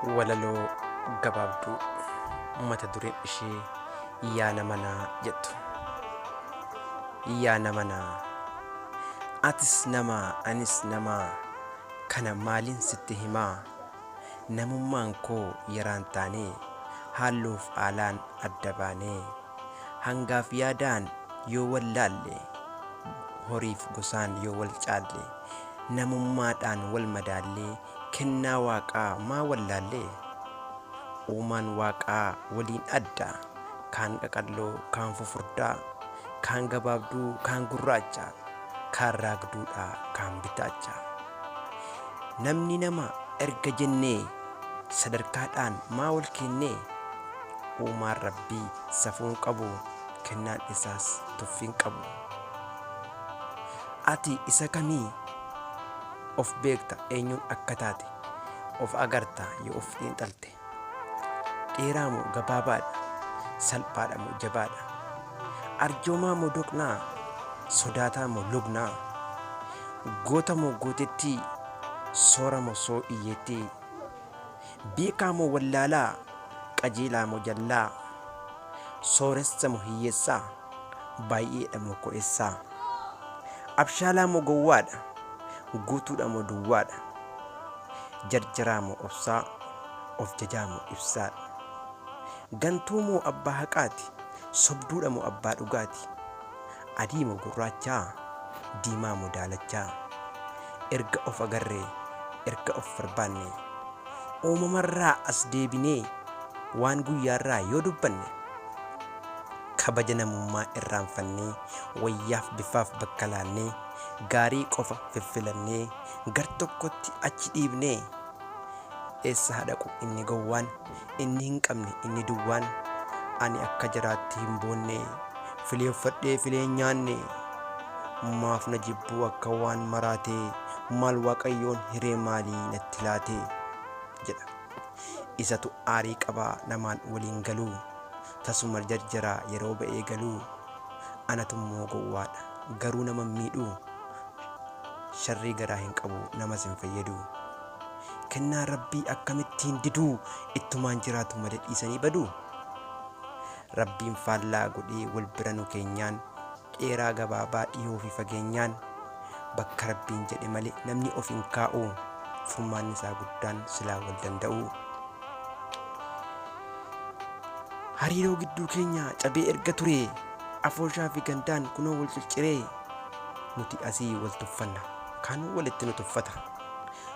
Walaloo gabaabduu mata dureen ishee "Yaa nama naa" jettu. Yaa nama naa, atis nama anis nama, kana maaliin sitti himaa? Namummaan koo yaraan taanee, haalluuf aalaan adda baanee, hangaaf yaadaan yoo wallaalle, horiif gosaan yoo wal caalle, namummaadhaan wal madaallee, kennaa waaqaa maa wallaallee? Uumaan waaqaa waliin adda, kaan qaqalloo kaan fufurdaa, kaan gabaabduu kaan gurraacha, kaan raagduudha kaan bitaacha. Namni nama erga jennee, sadarkaadhaan maa wal kennee? Uumaan rabbii safuun qabu, kennaan isaas tuffiin qabu. Ati isa kamii? Of beekta eenyuun akka taate, of agarta yoo of xiinxalte. Dheeraa moo gabaabaadha? Salphaadha moo jabaadha? Arjoomaa moo doqnaa? Sodaataa moo lugnaa? Goota moo gootettii? Soora moo soo iyyeettii? Beekaa moo wallaalaa? Qajeelaa moo jallaa? Sooressa moo hiyyeessaa? Baay'eedha moo ko'eessaa? Abshaalaa moo gowwaadha? Guutuudha moo duwwaadha? Jarjaraa moo obsaa? Of jajaa moo ibsaadha? Gantuu moo abbaa haqaati? Sobduudha moo abbaa dhugaati? Adii moo gurraachaa? Diimaa moo daalachaa? Erga of agarree, erga of barbaanne, uumamarraa as deebinee waan guyyaarraa yoo dubbanne, kabaja namummaa irraanfannee, wayyaaf bifaaf bakka laannee, gaarii qofa fiffilannee, gar tokkotti achi dhiibnee, eessa haa dhaqu inni gowwaan, inni hin qabne inni duwwaan? Ani akka jaraatti hin boonne, filee uffadhee filee hin nyaanne. Maaf na jibbuu akka waan maraatee, maal waaqayyoon hiree maalii natti laate? Jedha. Isatu aarii qabaa namaan waliin galuu, tasuma jarjaraa yeroo ba'ee galuu. Anatummoo gowwaadha garuu nama hin miidhuu, sharrii garaa hin qabu namas hin fayyadu. Kennaa rabbii akkamittiin diduu, ittumaan jiraatu malee dhiisanii baduu? Rabbiin faallaa godhee wal bira nu keenyaan, dheeraa gabaabaa dhihoo fi fageenyaan, bakka rabbiin jedhe malee namni of hin kaa'u, furmaanni isaa guddaan silaa wal danda'u. Hariiroo gidduu keenya cabee erga ture, afooshaa fi gandaan kunoo wal cicciree, nuti asii wal tuffanna kaan walitti nu tuffata,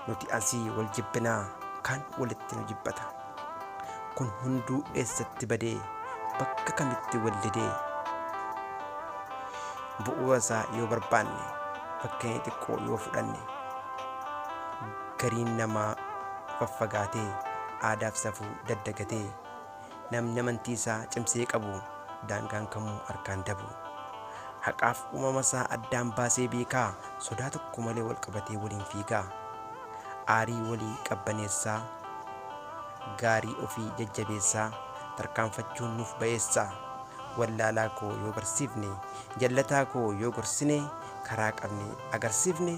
nuti asii wal jibbinaa kaan walitti nu jibbata. Kun hunduu eessatti badee, bakka kamitti wal didee? Bu'uura isaa yoo barbaanne, fakkeenya xiqqoo yoo fudhanne, gariin namaa faffagaatee, aadaaf safuu daddagatee, namni amantii isaa cimsee qabu daangaan kamuu harkaan dabu. Haqaaf uumama isaa addaan baasee beekaa, sodaa tokko malee wal qabatee waliin fiigaa. Aarii walii qabbaneessaa, gaarii ofii jajjabeessaa, tarkaanfachuun nuuf ba'eessaa. Wallaalaa koo yoo barsiifne, jallataa koo yoo gorsine, karaa qabne agarsiifne,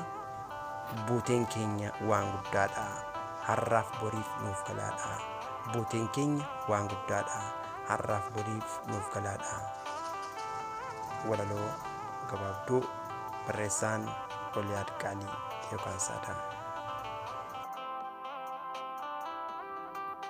buuteen keenya waan guddaadha. Har'aaf boriif nuuf galaadha. Buuteen keenya waan guddaadha. Har'aaf boriif nuuf galaadha. Walaloo gabaabduu, barreessaan Oliyaad Qaalii yookaan Saadaam.